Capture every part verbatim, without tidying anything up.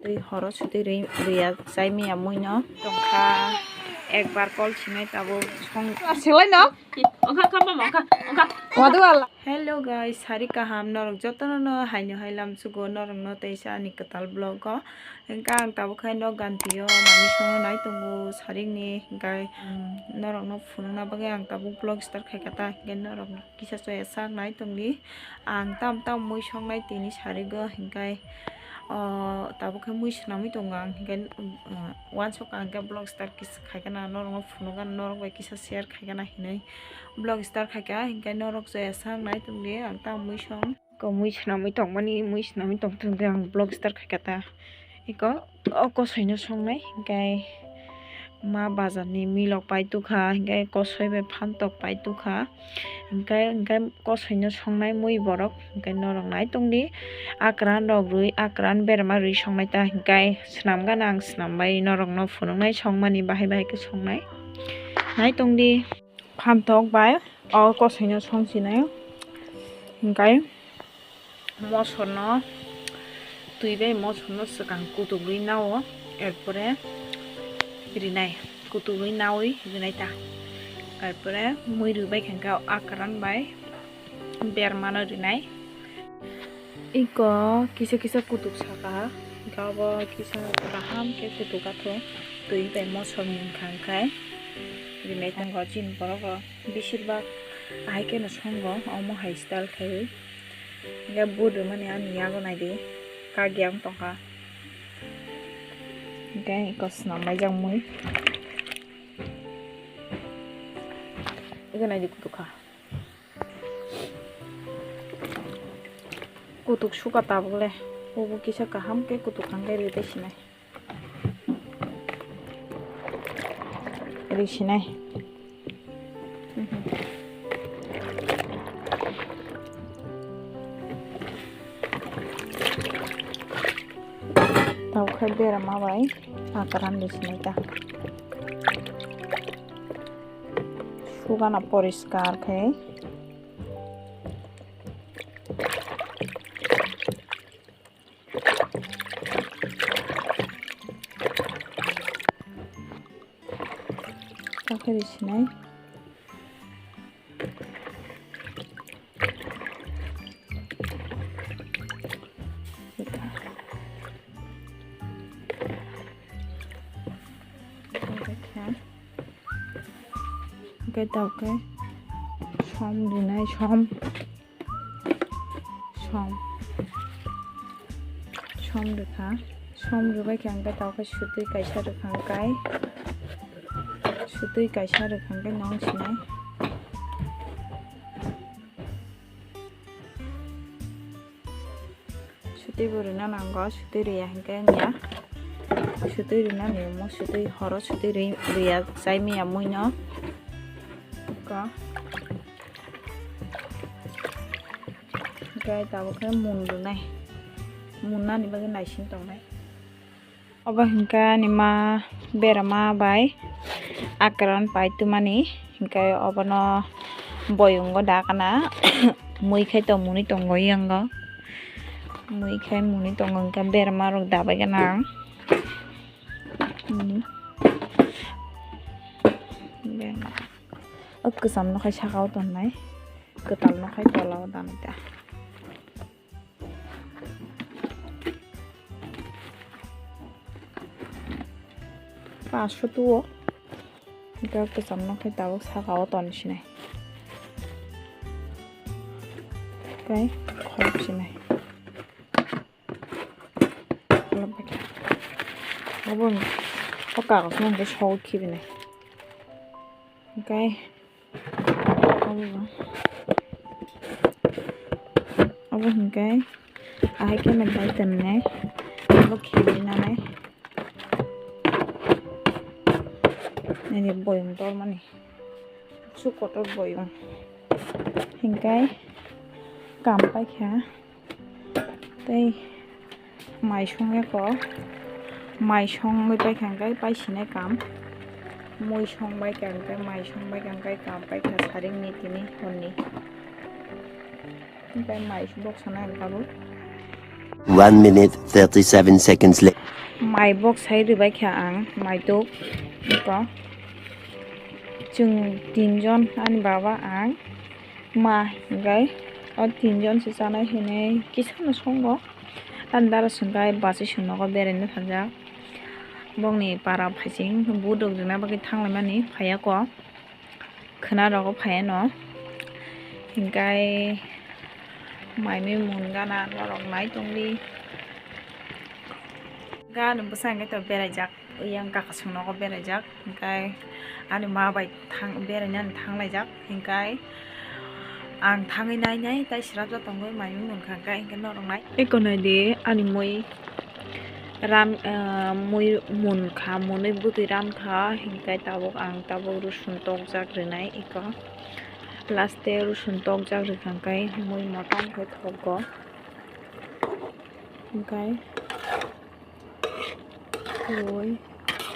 Twi horo sutwi rwi, rwiya chai maya muino. Tongkha ekbar kol sinai tabuk song. Selai no? Ongkha, ongkha, mama, ongkha, ongkha. Wadu wala. Hello guys, sari kaham norok jotono no haino hai lamsugo norok no teisa ani kwtal vlog o. Hingke ang tabuk khe nok ganti o manwi songno nai tongo sarik ni hingke, um, norok no phunukna bagwi ang tabuk vlog start khaikha ta hingke norok kisa soya sak nai tongdi. Ang tam tam mui songnai tini sarigo, hingkai, o, tabuk khe mui swnamwi tongo ang, hingkai, o, uansuk ang khe vlog start kis-, khaikha na, norokno phunukgana, norok bai kisa share khaikha na hinwi vlog start khaikha, hingkai norok joya sak nai tongdi, ang tam mui song. Ko mui swnamwi tongmani, mui swnamwi tongthokde ang vlog start khaikha ta. Eko, o kosoino songnai, hingkai ma bazarni milok pai tukha, hingkai kosoi bai phantok pai tukha, hingkai, hingkai kosoino songnai mui borok, hingkai norok nai tongdi, akran rok rwi, akran berma rwi songnai ta, hingkai swnam gana ang swnam bai norokno phunuknai songmani bahai bahai khe songnai, nai tongdi. Phantok bai o kosoino songsinai, hingkai mosorno twi bai mosorno swkang kutukrwi nao, erpore rinai, kutukrwi nawi rinai ta, erpore mui rwbai kha hwnkhe o akran bai bermano rinai. Iko kisa kisa kutuk saka, hingke obo kisa kaham khe kutuk athok, twi bai mosor ni wngkha hingkai rinai tongo chini borok rok, besir bak ahai kheno songo omo hai style khaiwi, hingke but rwmani ani yago naidi kagiyang tongkha, hingke iko swnam laijak mui, iko naidi kutuk kha. Kutuk suka tabuk le, obo kisa kaham khe kutuk kangkhe rwi tei sinai. Rwi sinai. Tabuk khe berama bai akran rwi sinai ta. Sugana poriskar khe. Takhe rwi sinai. Hingke tabuk khe som rinai, som, som, som rwkha, som rwbai khe hingke tabuk khe sutwi kaisa rwkha hingkai, sutwi kaisa rwkha hingke nong sinai. Sutwi bo rwna nango, sutwi rwya hinkhe wngya. Sutwi rwna ni omo sutwi horo sutwi rwi-, rwya chai maya muino. Ko. Hinkhe tabuk khe mun rwnai. Munnani bagwi naising tongnai. Obo hinkhe ani ma berama bai akran pai twmani, hinkhe obono boyungo dakana mui khai tongmani tongo yango, mui khai muni tongo hinkhe berama rok dabai gana ang. O kwcham no khai saka o tonnai, kwtal no khai tola o danai ta. Paso tuo. Hingke kwcham no khe tabuk saka o ton sinai. Tei khorok sinai. Obo, o kagoz no hingke sogwi khibinai. Hingke Obo, obo hingke ahai khe no bai tonnai, obo khe rinani nini boyong tormani su kotor boyong hingke kam paikha. Tei mai songya ko, mai songwi paikha hwnkhe paisinai kam, mui song baikha hwnkhe mai song baikha hwnkhe kam paikha saring ni tini honni. Hwnkhe mai boksana ang tabuk. One minute, thirty-seven seconds later. Mai bok sai rwbaikha ang, mai tok. Eko chwng tinjon, ani baba, ang, ma, hwnkhe o tinjon se chanai hinwi kisano songo. Ani dara swngkhe bachwi swng nogo beraina thangjak. Bokni para phaising budok rwna bagwi thanglaimani phaiya kok. Khwna rogo phaiano. Hingkai mai mui mun gana norok nai tongdi. Gana bwsa hingke to beraijak, yang kakasong nogo beraijak. Hingkai ani ma bai thang, berainani thanglaijak. Hingkai ang thangwi nai nai tai srapjak tongwi mai mui munkha hingkai hingke norok nai. Eko naidi ani mui. Ram, ah, mui munkha, mwnwi bwtwi ramkha, hingkai tabuk ang tabuk rosun tokjak rwnai eko. Last o rosun tokjak rwkha hingkai mui motom khe thogo. Hingkai mui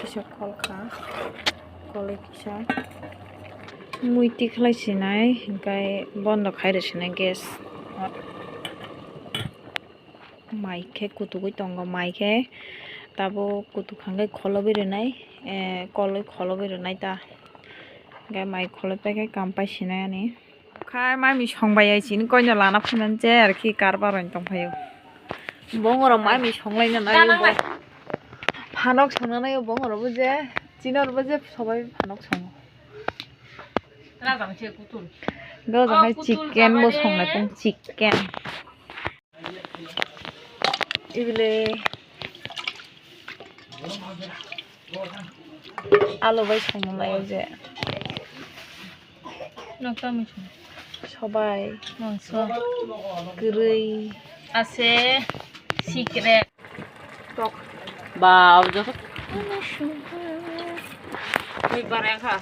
kisa kolkha, kolwi kisa mui tikhlai sinai, hingkai bondo khai rw sinai gas. Mai khe kutugwi tongo, mai khe tabuk kutuk hwnkhe kholobwi rwnai, eh, kolwi kholobwi rwnai ta. Hwnkhe mai kholoi paikhe kam paisinai ani. Khai mami songbai ai chini koino lana phaimani je arokhe karbar roni tongphaio. Bongorok mami songlaina naio bo. Phanok songna naio bongorok bo je, chini oro bo je sobai phanok songo. Gajak hai chicken bo songnai tong chicken. Ibile alu bai songmani je. Sobai. Mangso. Kwrwi. Ase. Sikre. Tok. Ba, abo joto. Ui, bareng kha.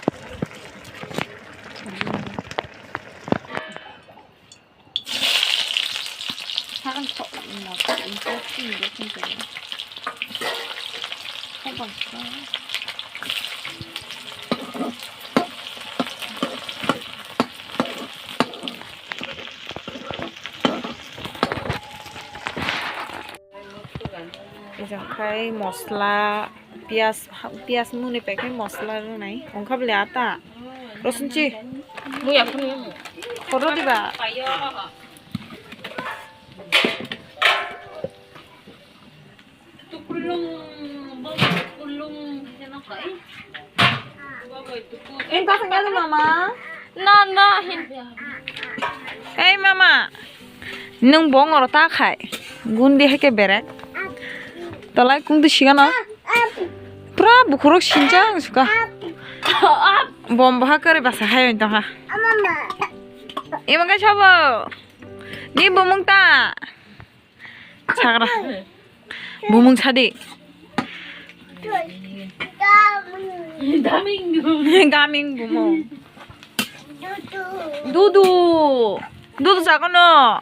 Ejang khai mosla, piyaj, piyaj muni pai khai mosla rwnai. Ongkha bwle ata. Rosun chi. Muya phunu. Khoro diba. Mama. Na, na, hin. Ei mama, nwng bongoro ta khai, gundi hai khe berek, tolai kungtwi sigano, pura bukhurok sinjak suka, bom baha kwrwi basa hai tongha. Imo khe sabo, ni bumung ta. Sagra. Bumung sadi. Gaming bumung. Dudu. Dudu sakono.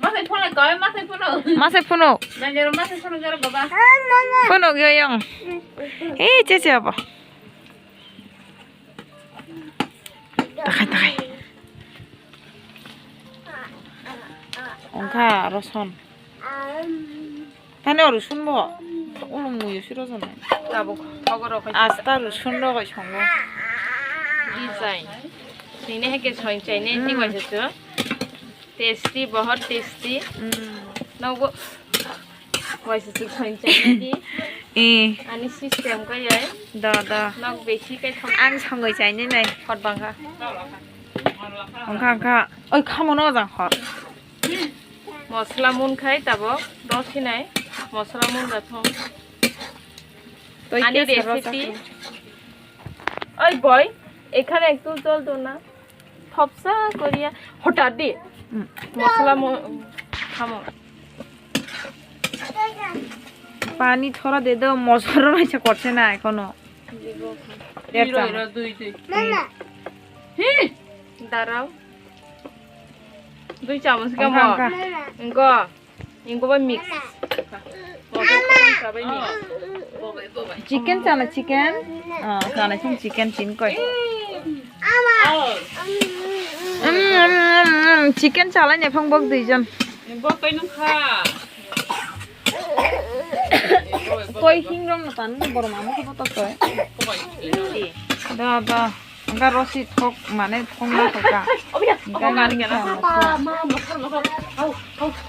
Masai phone koi, masai phone. Masai phone. Nanjaro masai phone jaro baba. Phone yo yang. Eh, cece apa? Takai, takai. Ongkha roson. Tani oro sunbo. Ulung muyo siro jana. Tabuk hogoro kai. Asta rosun rogoi songo. Design. Nini hake soin chaine ti waisa chu. Tasty, bahut tasty. Mm. Nogo. Waisa chwng songwi chainai di. Eh. Ani system kaya. Da, da. Nok besi kai thok. Ang songwi chainai nai. Hot bangkha. Ongkha, ongkha. Oi, khamo no jang hot. Mosla mun khai tabok. Dos hinai. Mosla mun da thong. Ani recipe. Oi boy, এখানে একটু জল দে না। Thopsa Korea. Hotar di. Hmm. Mosla mo, khamo. Pani thora de do, mosla rw naisa korse na ekhono. Dibo. Der chamo. Mama. Hi. Darao. Dui chamos kamo. Ongkha, ongkha. Engko. Engko ba mix. Chicken chana chicken. Ah, chana song chicken chin koi. Mm, mm, mm, mm. Chicken chalai ne phang bok duijon. Bok kai nung kha. Koi hingrok no tan borok mama khe botok koi. Da, da. Engka rosi thok mane thongna thoka. Engka hingrok no thok.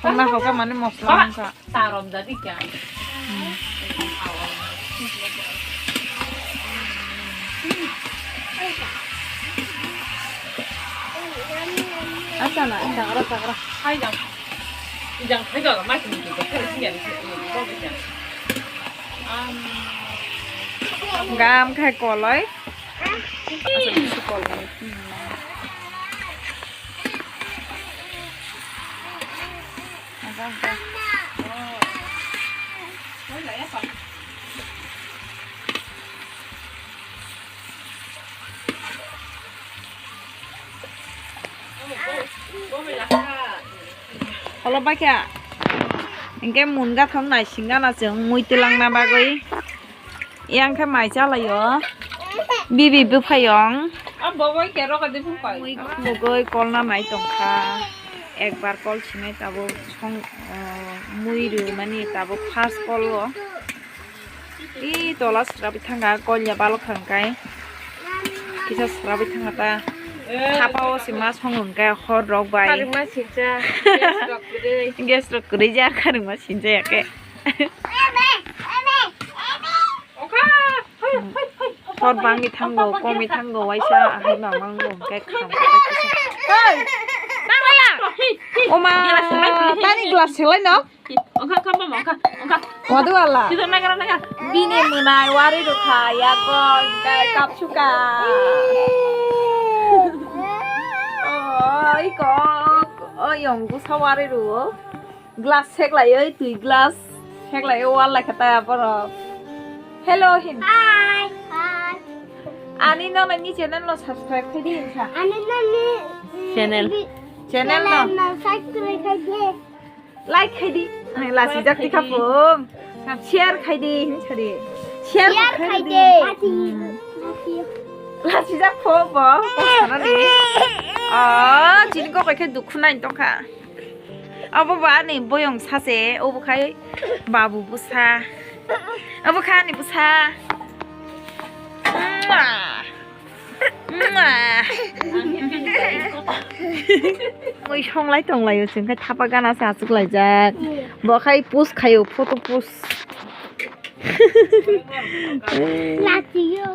Thongna thoka mane mosla wngkha. Asa na, asa ora, asa ora. Hai jang. Jang hai jang, mai sini tu, hai sini ada sini. Gam khai koloi. Asa, asa koloi. Olo bakya. Engke mun gathok nai singana chwng mui twlangna bagwi. Yang khe mai chalaio. Bibi bwphayong. Mui khugwi kolna nai tongkha. Ekbar kol sinai tabuk song, mui rwmani tabuk first kol o. I tola srabi thangkha, kolya balok thangkai. Kisa srabi thangkha ta. Thapa o se ma song hwnkhe hor rok bai. Kharwngma sincha. Gas rok kwrwi. Gas rok kwrwi ja, kharwngma sincha ya khe. Hor bangwi thango, komwi thango, waisa ahai mangmango hwnkhe kham khe kisa. Hey! Nang lala! Oma, tani glass selai no? Ongkha, ongkha, mama, ongkha, ongkha. Wadu wala. Sito nagra, nagra. Bini mwnai wari rwkha, yago, hwnkhe kapsuka. O, iko, o, yong busa wari rwo. Glass seklaiwi, twi glass seklaiwi wal laikha ta borok. Hello hin. Hi. Hi. Ani no nini channel no subscribe khaidi hinsa. Ani no ni channel. Channel no. Channel no subscribe khaidi. Like khaidi. Ai, lasi jak tikha phung. Share khaidi, hin sari. Share khaidi. Lasi jak pho bo. Sana di. Oh, chini kok khe dukhu nai tongkha. Abo ba ani boyong sase, obo khai babu busa. Abo khai ani busa. Mwah. Mui songlai tonglaio, chwng khe thapa gana se achuk laijak. Bo khai post khaio, photo post.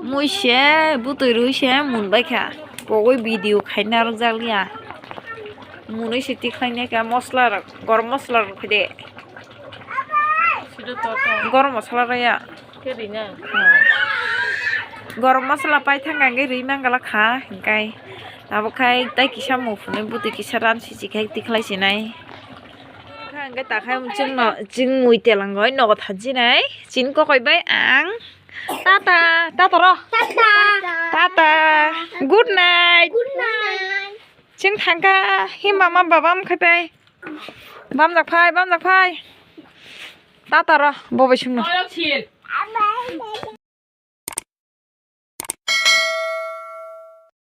Mui se butui rwi se mun bai kha. Pogwi video khaina rwjak liya. Munui se tikhlai nai kha, mosla rok, gorom mosla rok phai de. Gorom mosla rw ya. Khe rina. Gorom masala pai thang kha, hwnkhe rwi mangala kha, hwnkhe abo khai tei kisa mufuni bwtwi kisa ran sisi khai tikhlai sinai. Hwnkhe takhai chwngno, chwng mui telango nogo thansinai, chini kokoi bai ang. Tata, tata ro. Tata. Tata. Good night. Good night. Chwng thangkha, hi mama baba mkhai pai. Bamjak phai, bamjak phai. Tata ro, bo bai sungno.